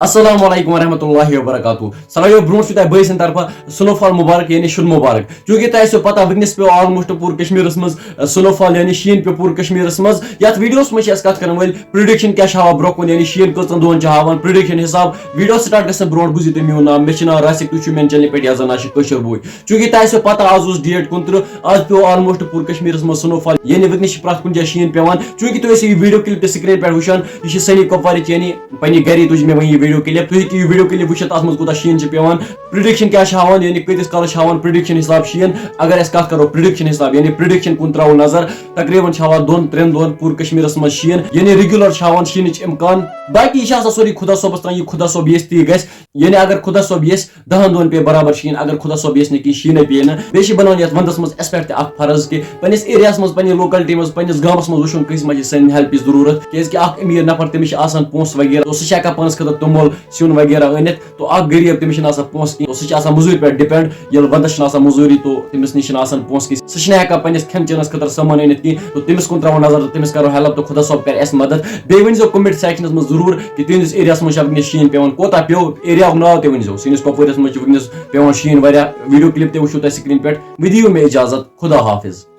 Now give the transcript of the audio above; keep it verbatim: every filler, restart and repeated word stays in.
السلام علیکم ورحمۃ اللہ وبرکاتہ۔ ساروِیو برونٛٹھ چھُ تۄہہِ بٲے سٕنٛدِ طرفہٕ سنو فال مبارک، یعنی شُد مبارک۔ چونکہ تۄہہِ آسیو پتہ، وٕنکیٚس پیوٚو آلموسٹ پوٗرٕ کشمیرس منٛز، ٲ، سنو فال، یعنی شیٖن پیوٚو پوٗرٕ کشمیرس منٛز۔ یتھ ویڈیوس منٛز چھِ أسۍ کتھ کرن وٲلۍ پریڈکشن کیٛاہ چھِ ہاوان برونٛہہ کُن، یعنی شیٖن کٔژن دۄہن چھِ ہاوان۔ پریڈکشن حساب، ویڈیو سٹارٹ گژھنہٕ برونٛٹھ بوٗزِو تُہۍ میون ناو، مےٚ چھُ ناو راسِق، تُہۍ چھِو میانہِ چینلہِ پٮ۪ٹھ یزان عاشق کٲشُر بوے۔ چونکہ تۄہہِ آسیو پتہ، آز اوس ڈیٹ کُنترٕہ، آز پیوٚو آلموسٹ پوٗرٕ کشمیرس منٛز سنو فال، یعنی وٕنکیٚس چھِ پرٛٮ۪تھ کُنہِ جایہِ شیٖن پیوان۔ چونکہ تُہۍ ٲسِو یہِ ویڈیو کلپ تہِ سکرین پٮ۪ٹھ وٕچھان، یہِ چھِ سنی کپوارٕچ، یعنی پننہِ گرِ تُج مےٚ وۄنۍ یہِ ویڈیو کلپ۔ تُہۍ ہیٚکِو یہِ ویڈیو کلپ وٕچھِتھ، اتھ منٛز کوٗتاہ شیٖن چھِ پیوان۔ پریڈکشن کیٛاہ چھِ ہاوان، یعنی کۭتِس کالس چھِ ہاوان پریڈکشن حساب شیٖن؟ اگر أسۍ کتھ کرو پریڈکشن حساب، یعنی پریڈکشن کُن تراوو نظر، تقریباً چھِ ہاوان دۄن ترٛٮ۪ن دۄہن پوٗرٕ کشمیرس منٛز شیٖن، یعنی ریگولر چھِ ہاوان شیٖنٕچ امکان۔ باقی یہِ چھِ آسان سورُے خدا صٲبس تام، یہِ خدا صٲب یژھِ تی گژھِ۔ یعنی اگر خدا صٲب یژھِ، دہن دۄہن پیٚیہِ برابر شیٖن، اگر خدا صٲب یژھِ نہٕ کینٛہہ، شیٖنٕے پیٚیہِ نہٕ۔ بیٚیہِ چھِ بنان یتھ ونٛدس منٛز اَسہِ پٮ۪ٹھ تہِ اکھ فرض کہِ پننِس ایریاہس منٛز، پننہِ لوکلٹی منٛز، پننِس گامس منٛز وٕچھُن کٲنٛسہِ ما چھِ سانہِ ہیلپٕچ ضروٗرت، کیازِ کہِ اکھ أمیٖر نفر، تٔمِس چھِ آسان پونٛسہٕ وغیرہ، تو سُہ چھُ ہٮ۪کان پانس خٲطرٕ توٚمُل، سیُن وغیرہ أنِتھ، تو اکھ غریب، تٔمِس چھِنہٕ آسان پونٛسہٕ کینٛہہ، تو سُہ چھُ آسان مٔزوٗرِ پٮ۪ٹھ ڈِپینڈ۔ ییٚلہِ ونٛدس چھِنہٕ آسان مٔزوٗرِ، تو تٔمِس نِش چھِنہٕ آسان پونٛسہٕ کینٛہہ، سُہ چھُنہٕ ہٮ۪کان پننِس کھٮ۪ن چٮ۪نس خٲطرٕ سامان أنِتھ کینٛہہ، تو تٔمِس کُن تراوو نظر، تو تٔمِس کرو ہیلپ، تو خدا صٲب کرِ اَسہِ مدد۔ بیٚیہِ ؤنۍ زیو کمنٹ سیکشنس منٛز ضروٗر کہِ تُہنٛدِس ایریاہس منٛز چھا وٕنکیٚنس شیٖن پیوان، کوٗتاہ پیوٚو، ایریاہُک ناو تہِ ؤنۍ زیو۔ سٲنِس کۄپوٲرِس منٛز چھِ وٕنکیٚنس پیوان شیٖن واریاہ، ویڈیو کلپ تہِ وٕچھِو تۄہہِ سکرین پٮ۪ٹھ۔ وۄنۍ دِیِو مےٚ اجازت، خدا حافظ۔